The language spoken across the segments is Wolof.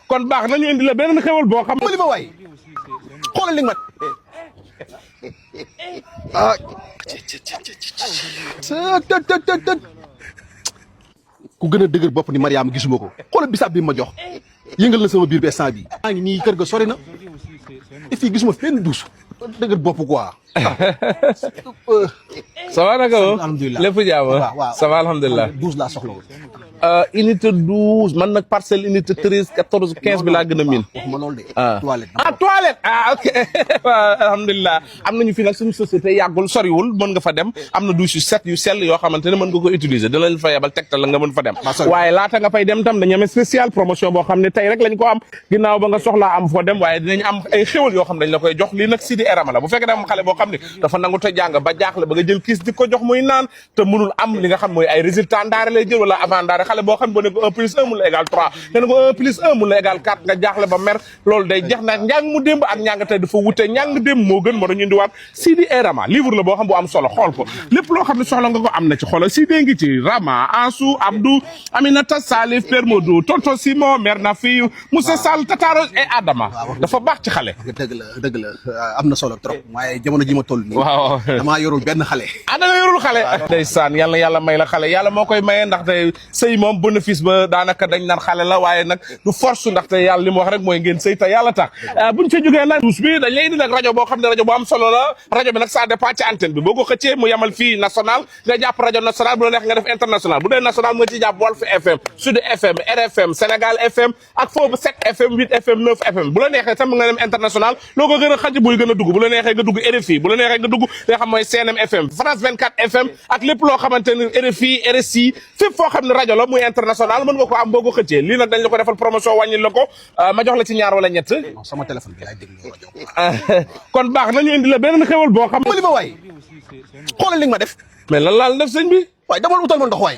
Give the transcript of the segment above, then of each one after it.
kon baax nañu indi la beneen xewal boo xam li ma waay xoolal li nga ma ah ku gën a dëgër bopp ni Mariama gisuma ko xoolal bisaab bi ma jox yëngal na sama biir bi instant bi maa ngi nii kër ga sori na et fii gisuma fenn duus dëgër bopp quoi ça va naka alhamdulilah lépp jàmm ça va alhamdulilah douze laa soxla woon unité 12 man nag parcelle unité 13 14 15 bi laa gën a miin. waxuma loolu de. toilette ok waaw alhamdulilah am nañu fi nag suñu société yàggul soriwul mën nga fa dem am na douche yu set yu sell yoo xamante ne mën nga ko utiliser dina leen fa yebal tegtal la nga mën fa dem. waaye laata nga fay dem tam dañu amee spécial promotion boo xam ne tey rek lañ ko am ginnaaw ba nga soxlaa am foo dem waaye dinañ am ay xéwal yoo xam ne dañ la koy jox lii nag Sidi Erama la bu fekkee dem xale boo xam ne dafa nangu te jàng ba jaaxle ba nga jël kiis di ko jox muy naan te mënul am li nga xam mooy ay résultat ndaare lay jël wala avant ndaare xale boo xam boo ne ko 1 plus 1 mun la égal 3 te ne ko 1 plus 1 mun la égal 4 nga jaaxle ba mer loolu day jeex nag njàng mu démb ak njàng tey dafa wute njàng démb moo gën moo dañu indiwaat Sidi Erama livre la boo xam bu am solo xool ko lépp loo xam ne soxla nga ko am na ci xoolal Sidi ngi ci Rama Ansou Abdou Aminata Salif Père Modou Tonton Simon Mère Nafi Moussa Sall Tataro et Adama dafa baax ci xale dëgg la am na solo trop waaye jamono ji ma toll nii waaw damaa yorul benn xale da nga yorul xale ndeysaan yàlla may la xale yàlla moo koy maye ndaxte sëy moom bénéfice ba daanaka dañ naan xale la waaye nag du force ndaxte yàlla li mu wax rek mooy ngeen sëy te yàlla tax buñ ca jógee nag tous bi dañ lay indi nag rajo boo xam ne rajo bu am solo la rajo bi nag ça dépend ci antenne bi boo ko xëccee mu yemal fii national nga jàpp rajo national bu la neex nga def international bu dee national nga ci jàpp Walf FM Sud FM RFM Sénégal FM ak foofu 7 FM 8 FM 9 FM bu la neexee tam nga dem international loo ko gën a xaj buy gën a dugg bu la neexee nga dugg RFI bu la neexee nga dugg li nga xam mooy CNM FM France 24 FM ak lépp loo xamante ni RFI RSI fépp foo xam ne rajo la muy international mën nga ko am boo ko xëccee lii nag dañ la ko defal promotion wàññil la ko ma jox la ci ñaar wala ñett sama téléphone bi laay déglu rajo kon baax nañu indi la beneen xewal boo xam li ma waay xoolal li nga ma def mais lan laal def sëñ bi waaye dama utal ma ndox waay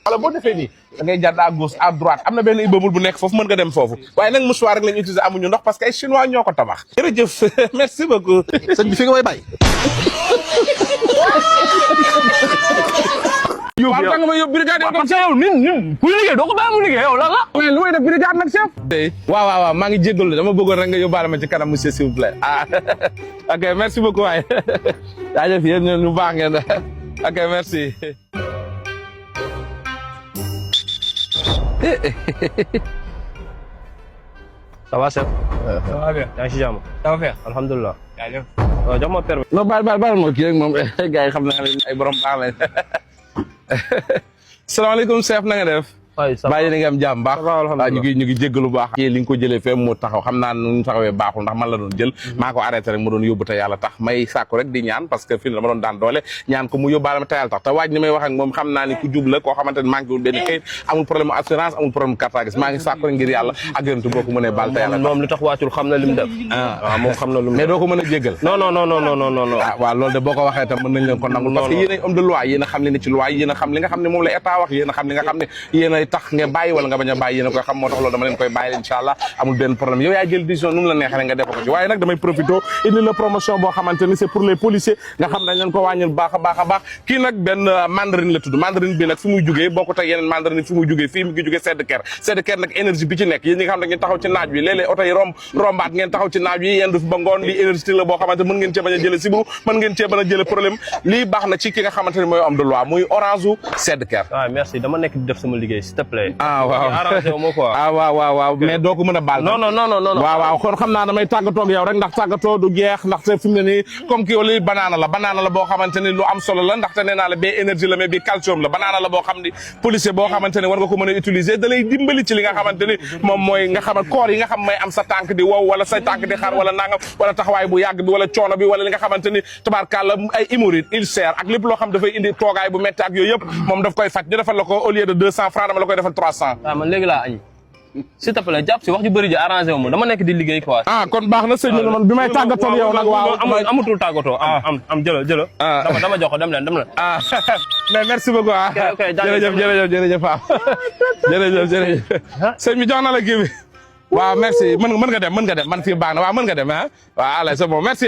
wala boo defee nii da ngay jàdd à gauche à droite am na benn immeuble bu nekk foofu mën nga dem foofu waaye nag mouchoir rek lañu utiliser amuñu ndox parce que ay chinois ñoo ko tabax jërëjëf merci beaucoup sëñ bi fi nga may bàyyi waaw da nga ma yóbbu brigade comme ça yow nin ku liggéey doo ko bàyyi mu liggéey yow lan la mais lu may def brigade nag chef waaw maa ngi jéggalu dama bëggoon rek nga yóbbaale ma ci kanam monsieur s'il vous plaît ok merci beaucoup waay jaajëf yéen ñu baax ngeen ok merci ça va chef ça va bien yaa ngi si jàmm ça va bien alhamdulilah jaajëf waaw jox ma permis non baal ma kii rek moom gars yi xam naa ne ay borom baax lañ salaamaaleykum chef na nga def waay ça va bàyyi na nga am jàmm baax ñu ngi jéggalu baax kii li nga ko jëlee fee mu taxaw xam naa nu taxawee baaxul ndax man la doon jël maa ko arrêté rek mu doon yóbbu te yàlla tax may sàkku rek di ñaan parce que fii dama doon daan doole ñaan ko mu yóbbaale ma te yàlla tax te waaj ni may wax ak moom xam naa ni ku jub la koo xamante ne manqué wul benn kayit amul problème assurance amul problème carte grise maa ngi sàkku rek ngir yàlla ak yonent boo ko mënee baal te yàlla tax moom li tax wàccul xam na lim def waaw moom xam na lu mais doo ko mën a jéggal non ah waaw loolu de boo ko waxee tam mën nañ leen ko nangul parce que yéen ay homme de loi yéen a xam li ne ci loi yéen a xam li nga xam ne moom la état wax yéen a xam li nga xam ne yéen ay tax nga bàyyi wala nga bañ a bàyyi yéen a koy xam moo tax loolu dama leen koy bàyyi inshallah amul benn problème yow yaa jël décision nu mu la neexee rek nga def ko ci waaye nag damay profité indi la promotion boo xamante ni c'est pour les policiers nga xam dañ leen ko wàññil baax a baax kii nag benn mandarine la tudd mandarine bi nag fi muy jugee bokkut ak yeneen mandarine fi muy jugee fii mu ngi jugee sedd ker nag énergie bi ci nekk yéen ñi nga xam ne ngeen taxaw ci naaj bi léeg-léeg oto yi rombaat ngeen taxaw ci naaj bi yendu fi ba ngoon lii énergie la boo xamante mën ngeen cee bañ a jële sibiru mën ngeen cee bañ a jële problème lii baax na ci ki nga xamante ni mooy homme de loi muy orange u sedd ker waaw merci dama nekk di def sama liggéey s'il te plaît waaw mais doo ko mën a baal non waaw kon xam naa damay tàggatoo ak yow rek ndax tàggatoo du jeex ndaxte fi mu ne nii comme ki yow li banaana la boo xamante ni lu am solo la ndaxte nee naa la bee énergie la mais bi calcium la banaana la boo xam ni policier boo xamante ni war nga ko mën a utiliser da lay dimbali ci li nga xamante ni moom mooy nga xam koor yi nga xam may am sa tànk di wow wala sa tànk di xar wala nangam wala taxawaay bu yàgg bi wala coono bi wala li nga xamante ni tabarkàlla ay hémorroïde ulcère ak lépp loo xam dafay indi toogaay bu métti ak yooyu yëpp moom daf koy faj ñu defal la ko au lieu de 200 francs dama la koy defal 300 waaw man léegi laa añ s'il te plaît jàpp si wax ju bëri ji arrangé wu ma dama nekk di liggéey quoi. kon baax na sëñ bi man bi may tàggatoo yow nag waaw amatul tàggatoo am jëla dama jox ko dem leen mais merci beaucoup jërëjëf jërëjëf sëñ bi jox na la kii bi waaw merci mën nga dem man fii baax na waaw mën nga dem waaw allez c'est bon merci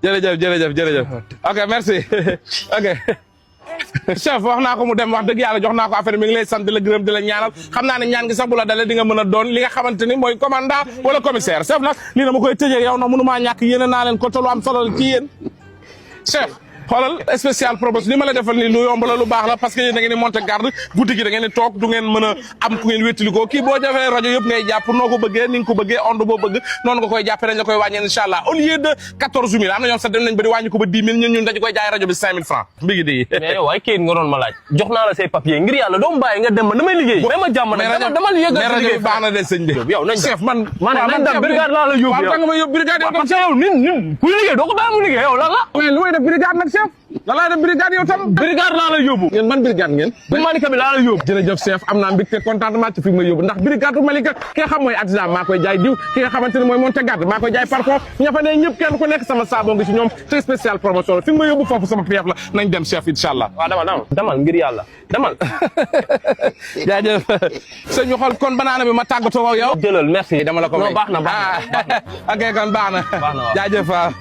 jërëjëf ok merci ok chef wax naa ko mu dem wax dëgg yàlla jox naa ko affaire mi ngi lay sant di la gërëm di la ñaanal xam naa ne ñaan gi sax bu la dalee di nga mën a doon li nga xamante ni mooy commandant wala commissaire chef nag lii dama koy tëjee yow nag mënumaa ñàkk yéene naa leen ko te lu am solo la ci yéen chef xoolal spécial promotion li ma la defal ni lu yomb la lu baax la parce que yéen da ngeen di monter garde guddi gi da ngeen di toog du ngeen mën a am ku ngeen wéttalikoo kii boo defee rajo yëpp ngay jàpp noo ko bëggee ni nga ko bëggee onde boo bëgg noonu nga koy jàppee dañ la koy wàññee incha allah au lieu de 14000 am na ñoom sax dem nañ ba di wàññi ko ba 10 000 ñun dañu koy jaay rajo bi 5000 francs mbigi di mais yow ay kayit nga doon ma laaj jox naa la say papier ngir yàlla doo ma bàyyi nga dem ma damay liggéey may ma jàmm nag dama la yëgal rajo bi baax na de sëñ bi yow nañ chef man nañ dem brigade laa la yóbbu yow nga ma yóbbu brigade yow parce que yow nit kuy liggéey doo ko bàyyi mu liggéey yow lan la mais lu may def brigade nag chef lan laay def brigade yow tam brigade laa la yóbbu ngeen man brigade ngeen bu Malika bi laa la yóbbu jërëjëf chef am naa mbégte contentement ci fi ma yóbbu ndax brigade bu Malika ki nga xam mooy artisan maa koy jaay diw ki nga xamante ne mooy monte garde maa koy jaay parfum ña fa ne ñëpp kenn ku nekk sama saaboo ngi ci ñoom te spécial promotion la fi ma yóbbu foofu sama pièce la nañ dem chef inshallah waaw demal ngir yàlla demal jaajëf sëñ ñu xool kon banaana bi ma tàggatoo ak yow jëlal merci dama la ko may baax na ok kon baax na jaajëf waaw